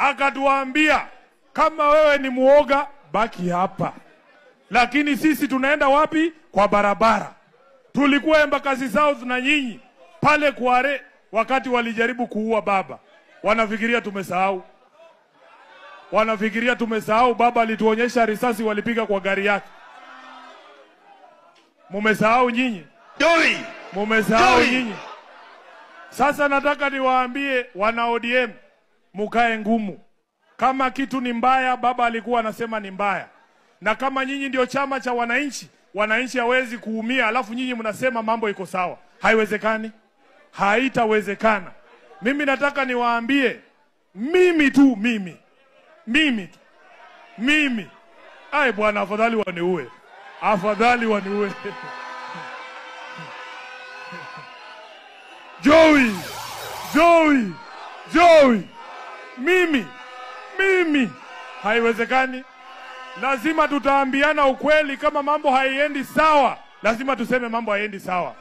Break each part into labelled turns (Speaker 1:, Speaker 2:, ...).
Speaker 1: Akatuambia kama wewe ni muoga baki hapa. Lakini sisi tunaenda wapi? Kwa barabara. Tulikuwa Embakasi South na nyinyi pale Kware wakati walijaribu kuua baba. Wanafikiria tumesahau. Wanafikiria tumesahau baba alituonyesha risasi walipiga kwa gari yake. Mumesahau nyinyi?
Speaker 2: Joey.
Speaker 1: Mumesahau nyinyi? Sasa nataka niwaambie wana ODM, mukae ngumu. Kama kitu ni mbaya, baba alikuwa anasema ni mbaya. Na kama nyinyi ndio chama cha wananchi, wananchi hawezi kuumia alafu nyinyi mnasema mambo iko sawa. Haiwezekani. Haitawezekana. Mimi nataka niwaambie, mimi tu mimi. Mimi tu. Mimi. Ai bwana, afadhali waniue. Afadhali waniue. Joey. Joey. Joey. Mimi. Mimi. Haiwezekani. Lazima tutaambiana ukweli. Kama mambo haiendi sawa, lazima tuseme mambo haiendi sawa.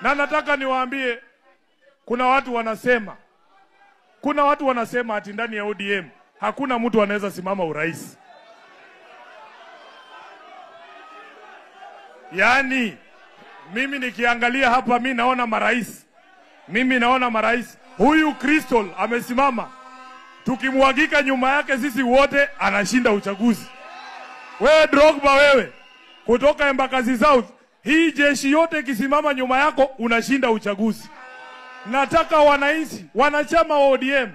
Speaker 1: Na nataka niwaambie, kuna watu wanasema, kuna watu wanasema ati ndani ya ODM hakuna mtu anaweza simama urais. Yaani mimi nikiangalia hapa mimi naona marais. Mimi naona marais. Huyu Crystal amesimama. Tukimwagika nyuma yake sisi wote anashinda uchaguzi. Wewe Drogba wewe kutoka Embakasi South, hii jeshi yote ikisimama nyuma yako unashinda uchaguzi. Nataka wananchi, wanachama wa ODM,